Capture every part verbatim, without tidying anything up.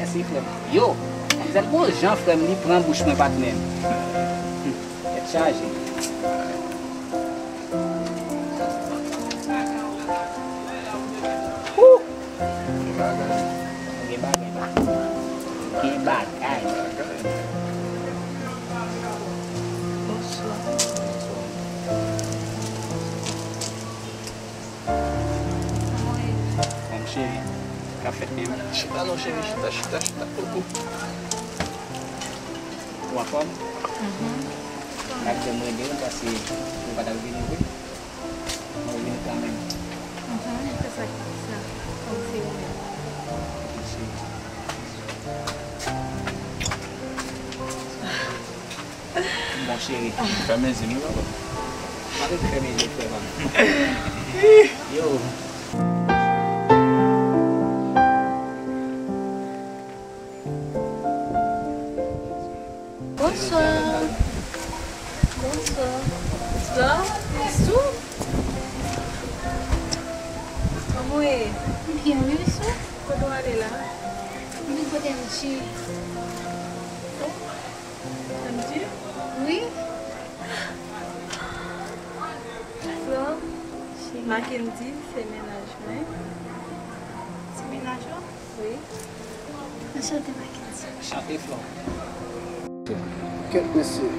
Si, frè m. Yo, manmzèl gon jan, frè m, li pran bouch mwen, patnè m. Hmm, tèt chaje. Woo! Gen bagay, gen bagay, gen bagay. Bonswa. Kòman w ye? Fòm cheri. Ka fèt menm. Chita non cheri, chita, chita, chita. Koko. Ou anfòm? Mhm. N ap janm rele w paske ou pa t ap vini vre. Mwen vini kanmenm. Mhm, se sa ki sa. Kòm se ou menm. Ok, cheri. Bon, cheri. Fèmen zye m wi, papa. M ap fèmen zye, frè pa m. Yo. Bonswa. Bonswa. Flò, Misou. Kòman w ye? Byen, wi, Misou. Kote w ale la? M vin kote M J. M J? Wi. Flò, Mackendy, se mennaj mwen. Se mennaj ou? Wi. Anchante, Mackendy. Chante, Flò. Kèt, mesye.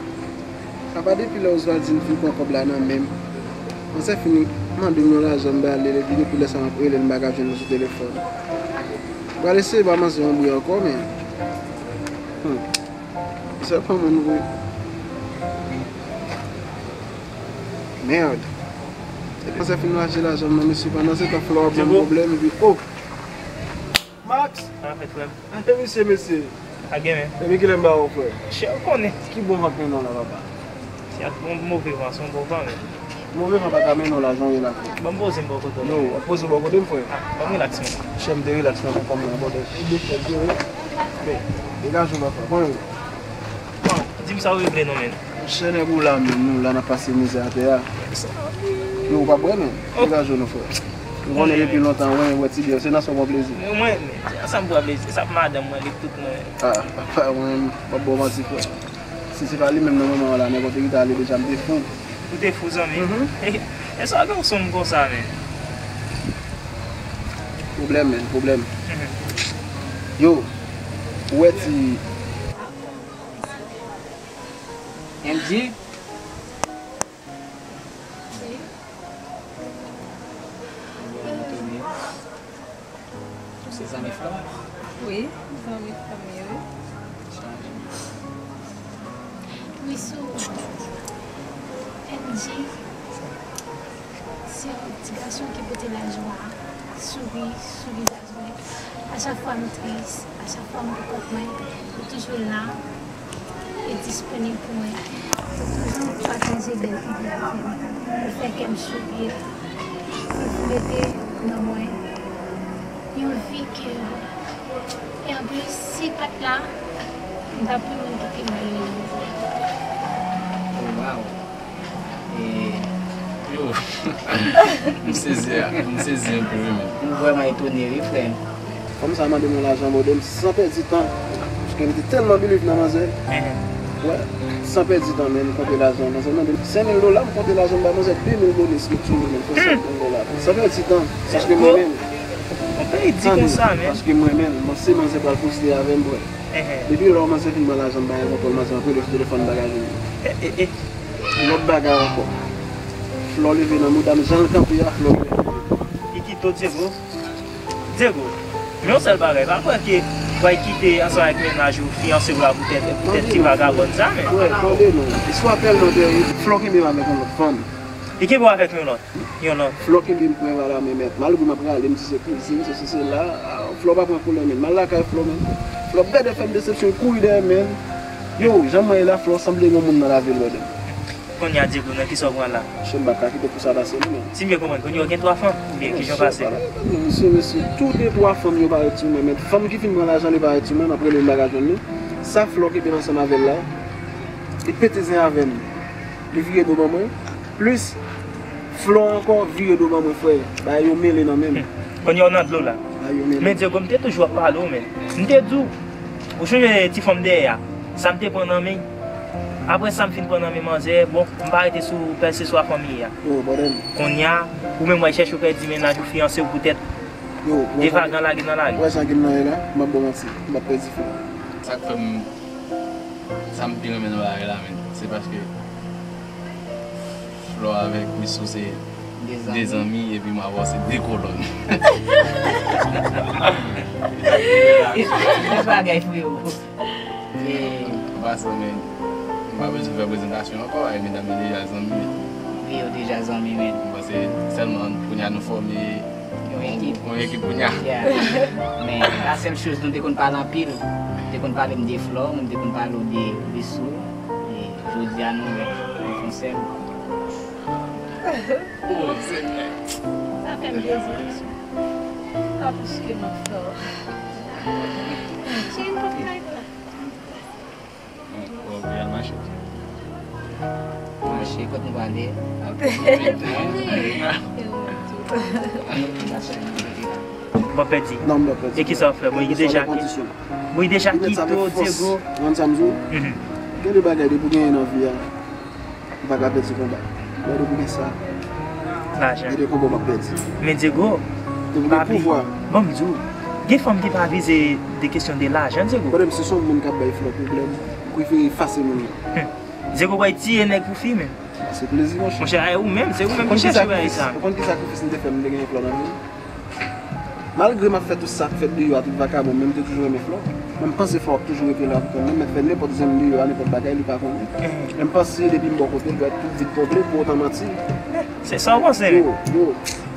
Apa depi lè Oswaldine fin pran kòb la nan men m, manzè fin mande m yon lajan, m ba li l, epi depi lè sa m ap rele l, m pa ka jwenn li sou telefòn. M pral eseye ba manzè yon bri ankò, men. Hmm. Sèl pa moun vre. Merde. Epi sa fin lache lajan nan mesye pandan se tan Flò ap ban m pwoblèm epi oh. Max! Sa fèt frè m. Ate misye mesye. A gen men. Epi kilè m ba ou frè? Chè ou konnen. Ki bon vant mennen w la papa? Se ak bon move van, se yon bon van men. Move van pa ka mennen w lajan w ye la frè. Ban m poze m bò kote w. Non, w ap poze w bò kote m frè. Ah, ban m relax men. Chè m te relax nan kòm nan bòdè. Ou de fè vre. Men, degaje w la frè. Bon, Bon, di m sa w regle non men. Monchè nèg ou la menm, nou la n ap pase mizè atè a. Yo, ou p ap bwè men. Degaje w non frè. M konnen depi lontan, wen, wè ti byè, se nan sa w pran plezi. Mwen, men, se nan sa m pran plezi, se sa pou madanm mwen, li tout mwen. Ah, papa, mwen, m p ap ba w manti frè. Si se pa li menm nan moman an la, nenpòt ki ta ale deja, m te fou. Ou te fou zanmi? Mhm. E sa gen w sonm konsa men. Pwoblèm men, pwoblèm. Mhm. Yo, ou wè ti M J? Wi. Ou se zanmi Flò? Wi, zanmi Flò m ye wi. Chanje. Wi, sou M J, se yon ti gason ki pote lajwa, souri sou vizaj mwen. A chak fwa m tris, a chak fwa m pou kont mwen, li toujou la e disponib pou mwen. Li toujou pataje bèl ide avè m. Li fè kè m souri. Li mete nan mwen yon vi ke, e anplis, si l pa t la, m t ap pi moun ki te malere. Oh, wow. E, yo, m sezi a, m sezi anpil wi men. M vrèman etone wi frè m. Fanm sa mande m yon lajan brother, m san pèdi tan. Paske m te tèlman believe nan manzè. Wè, san pèdi tan men m konte lajan. Manzè mande m senk mil dola, m konte lajan, m bay manzè de mil bonis, m tounen men fè senk mil dola. San pèdi tan. Paske mwen menm. Yon peyi di konsa men. Paske mwen menm, mwen se manzè pral posede avè m brother. Depi lè manzè fin ban lajan m bay kontwòl manzè antre li sou telefòn bagay li. Lòt bagay ankò. Flò leve nan mouda m jan l kanpe a Flò leve. Li kite w Diego. Diego, men yon sèl bagay, pa kwè ke w pral kite ansanm avèk mennaj ou, fiyanse w la poutèt, poutèt ti vagabòn sa men. Frè, tande non. Istwa tèlman tèrib. Flò kenbe m avèk yon lòt fanm. Li kenbe w avèk yon lòt. Yon lòt. Flò kenbe m pran va la men mèt. Malgre m ap rale m di se kouzin, se sesi la. Ah, Flò pa pran koulè men. M al lakay Flò men. Flò bèdè fè m desepsyon, kouri dèyè men. Yo, jan mwen ye la, Flò sanble yon moun nan lavi l brother. Kounye a Diego, nan kisa w pran la? Monchè m pa ka kite pou sa pase non men. Si m byen konprann, kounye a w gen twa fanm, oubyen kijan w pase? Mesye, mesye, tou de twa fanm yo parèt sou mwen, men fanm ki fin pran lajan li parèt sou mwen, m ap rele l m pa ka jwenn li. Sa Flò kenbe m ansanm avè l la, li pete zen avè m. Li vire do ban mwen. Plis, Flò ankò vire do ban mwen, frè. Bagay yo mele nan men m. Kounye a w nan dlo la. Men Diego, m te toujou ap pale w, men. M te di w, ou chonje ti fanm dèyè a, sa m te pran nan men. Apre sa, m fin pran nan men manzè, bon, m pa rete sou pèse swa fanmi a. Yo, bòdèl. Kounye a, ou menm w al chèche w pèdi mennaj ou fiyanse w poutèt de vagan lage nan lari. Wè jan gen nan ye la, m ap ba w manti, m ap pèdi fanm. Sa k fè m, sa m pi renmen nan bagay la, men, se paske Flò avèk Misou se de zanmi, epi m avè w se de kolòn. Bèl bagay, frewo. An pasan, men, m pa bezwen fè prezantasyon ankò, ay, medam yo deja zanmi. Wi, yo deja zanmi, men. M panse sèlman kounye a nou fòme yon ekip. Yon ekip kounye a. Yeah. Men, la sèl choz nou te konn pale anpil. Te konn pale m de Flò, mwen te konn pale w de Misou. E jodi a nou wè, nou fè yon sèl. Oh, Senyè. Sa fè m plezi, mesye. Pa plis ke non, Flò. Cheri, m pap kay la. Bon, bon, w ap al mache. Mache, kot nou prale? Bon, pèdi. Non, m pa pèdi. E ki sa w ap fè? Bon, li deja ki-, bon, li deja kite w, Diego. Rann sa m di w. Mhm. Gen de bagay depi w genyen nan vi a, ou pa ka pèdi konba. Men depi w gen sa, lajan, gen de konba w ap pèdi. Men Diego, depi w gen pouvwa. Ban m di w, gen fanm ki pa vize de kesyon de lajan, Diego. Pwoblèm, si se yon moun k ap bay Flò pwoblèm, ou prefere efase moun nan. Hmm. Diego bay tiye nèg pou fi menm. Se plezi, monchè. Monchè, ay, ou menm, se ou menm ki chèche bagay sa. Ou konn ki sakrifis m te fè, m te genyen Flò nan vi m? Malgre m ap fè tout sa k fèt deyò a, tout vakabon, men m te toujou renmen Flò. Men m panse Flò ap toujou rete la pou mwen, m mèt fè nenpòt zen m deyò a, nenpòt bagay, li pa konnen. Men m panse depi m bò kote l, dwèt tout vit konple, pou otan manti. Se sa w panse, men. Yo, yo.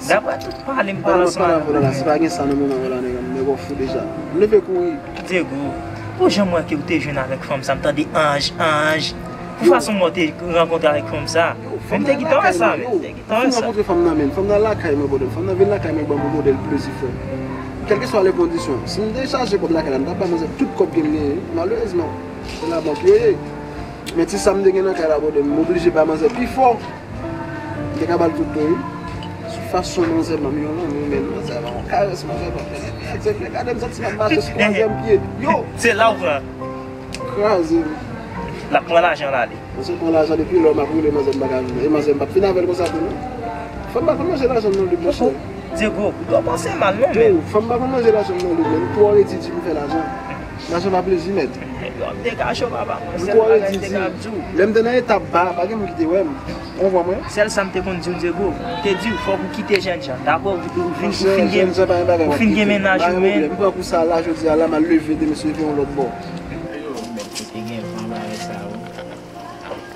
Daprè tout pale m pale ansanm avè w la, si pa gen sa nan moman w la, nèg, nèg w fou deja. M leve kouri. Diego, pou jan m wè ke w te jwenn avèk fanm sa, m tande anj, anj. Pou fason mwen te rankontre avèk fanm sa, men m te gentan wè sa, men m te gentan wè sa. Fin rankontre fanm nan, men fanm nan lakay mwen, bòdèl. Fanm nan vin lakay mwen, ban m yon modèl plezi, frè. Kèlkeswa le kondisyon, si m dechaje kòb lakay la, m t ap bay manzè tout kòb ke m genyen. Malerezman, se labank yo ye. Men ti sa m te gen nan kay la, bòdèl, m oblije bay manzè pi fò. M te ka ba l tout do, wi. Sou fason manzè ban m yon lanmou, men manzè ban m yon karès, manzè ban m yon, gade m santi m ap mache sou twazyèm pye. Yo! Se la w pran. Kraze m. L ap pran lajan l ale. Mwen se pran lajan depi lò m ap woule manzè m pa ka jwenn. E manzè m p ap fin avè l konsa tou non. Fanm pa konn manje lajan m nan lib, monchè. Diego, ou dwe panse mal non, men. Yo, fanm pa konn manje lajan m nan lib, men m twò redi di pou fè lajan. Lajan pa plezi, mèt. Yo ap dekache w, papa, mwen, sèl bagay m te ka di w. Lè m te nan etap ba a, pa gen moun ki te wè m. Ou konprann mwen? Sèl sa m te konn di w, Diego, m te di w, fòk ou kite jènjan. Daprè w, ou vin, ou fin gen, ou fin gen mennaj ou, men. M pran kou sa la, jodi a la, m al leve, demen se yon lòt bò. Yo, mèt, kote gen van bagay sa yo.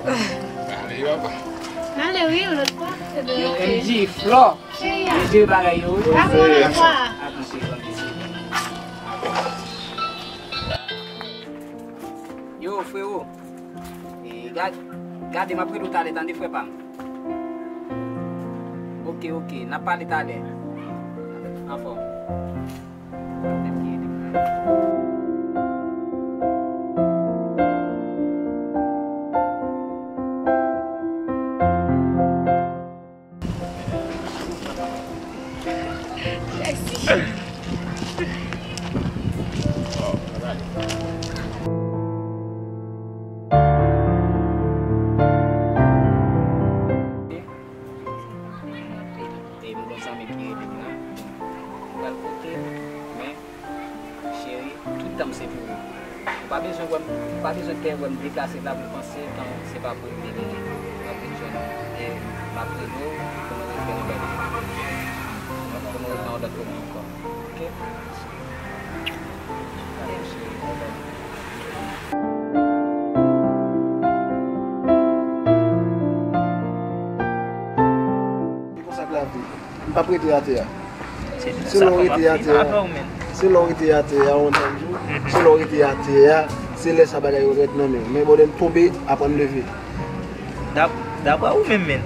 Ale, papa. Ale, wi, yon lòt bò. Yo, M J, Flò. Cheri a. Mesye bagay yo, wi. Apre yon lòt bò. Atann, cheri, ban m mesye. Yo, frewo. E, gad-, gade, m ap rele w talè, tande, frè pa m. Oke, oke, n ap pale talè. Anfòm. E m gon zanmi ki rele m la. M pral koute l, men, cheri, tout tan m se pou ou. Ou pa bezwen wè m, ou pa bezwen te wè m deplase la pou w panse tan se pa pou ou m te genyen. M ap vin jwenn ou. E m ap rele w pou nou refè yon lòt. Pou nou refè yon lòt kote ankò. Oke? Gade, cheri, yon lòt. Se konsa k lavi. M p ap rete atè a. Se lè w rete atè a. Se lè w rete atè a, yon tanjou. Se lè w rete atè a, se lè sa bagay yo rèd nan men w. Men bòdèl tonbe, aprann leve. Dap-, daprè ou menm, men,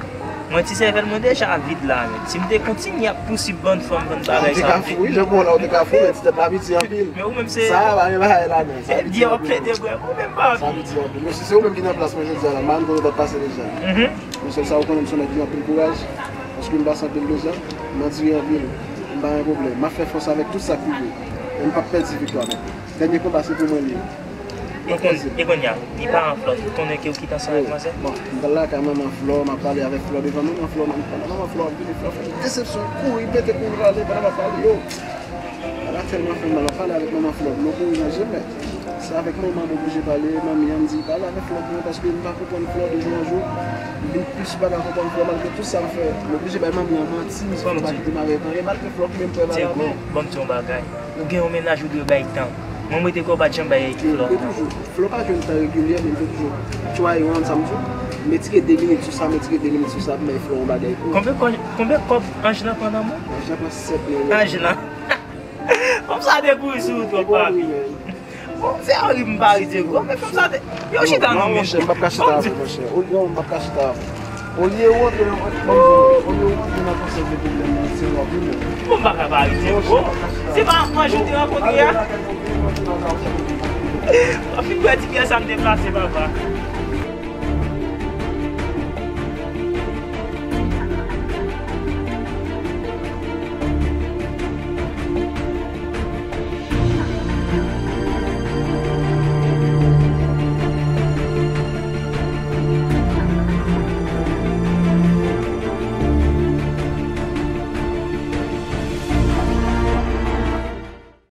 mwen ti sèvèl mwen deja vid la, men. Si m te kontinye ap pousib bann fanm, bann bagay sa, ou te ka fou, wi, jan pou la, ou te ka fou, men ti tèt la piti anpil. Men ou menm se sa, pa gen bagay la, non. Sa piti anpil. Ou menm pa anpil. Sa piti anpil. Men si se ou menm ki nan plas mwen jodi a la, m pa konn kote w t ap pase deja. Men sèl sa ou konnen, m se yon nèg ki gen anpil kouraj, paske m pase anpil deja, m andire anpil. M Pa gen pwoblèm, m ap fè fòs avèk tout sa k pi gwo. E m p ap pèdi viktwa, men. Dènye konba, se pou mwen li ye. E konn- e kounye a, li paran Flò, li konnen ke ou kite ansanm avèk manzè? Bon, m pral lakay manman Flò, m ap pale avèk Flò devan manman Flò, men pandan manman Flò ap vini, Flò fè m desepsyon, kouri pete kouri rale pandan m ap pale yo. Bagay la tèlman fè m mal, m ap pale avèk manman Flò, dlo kouri nan je m, men se avèk manman m oblije pale, manmi an m di pale avèk Flò pou mwen paske m pa konprann Flò de jou an jou, li plis pa ka konprann Flò malgre tout sa m fè, m oblije bay manmi an manti, m di Flò pa kite m avèk anyen, malgre Flò ki menm prè pa la men. Bon, m di yon bagay. Ou gen yon mennaj ou dwe bay tan. Mwen m rete kwè ou pa t janm bay Flò tan. Toujou. Flò pa jwenn tan regilye, men m te toujou try yon sa m di w. M retire de minit sou sa, m retire de minit sou sa, pou m bay Flò yon bagay pou. Konbyen kòb, konbyen kòb anj lan pran nan men w? Anj lan pran sèt milyon. Anj lan. Fanm sa te kouri sou ou twòp papi. Bon, se Henri m pa rete gwo, men fanm sa te. Yo chita nan men. Non, monchè, m p ap ka chita avè w, monchè. Olye w, m p ap ka chita avè w. Olye w antre nan, ban m di w, olye w antre nan konsèy de pwoblèm nan, se w ap vin. Bon, m pa ka pa rete gwo. Se pa anj ou te rankontre a? W ap fin kwè ti pyès sa m deplase, papa.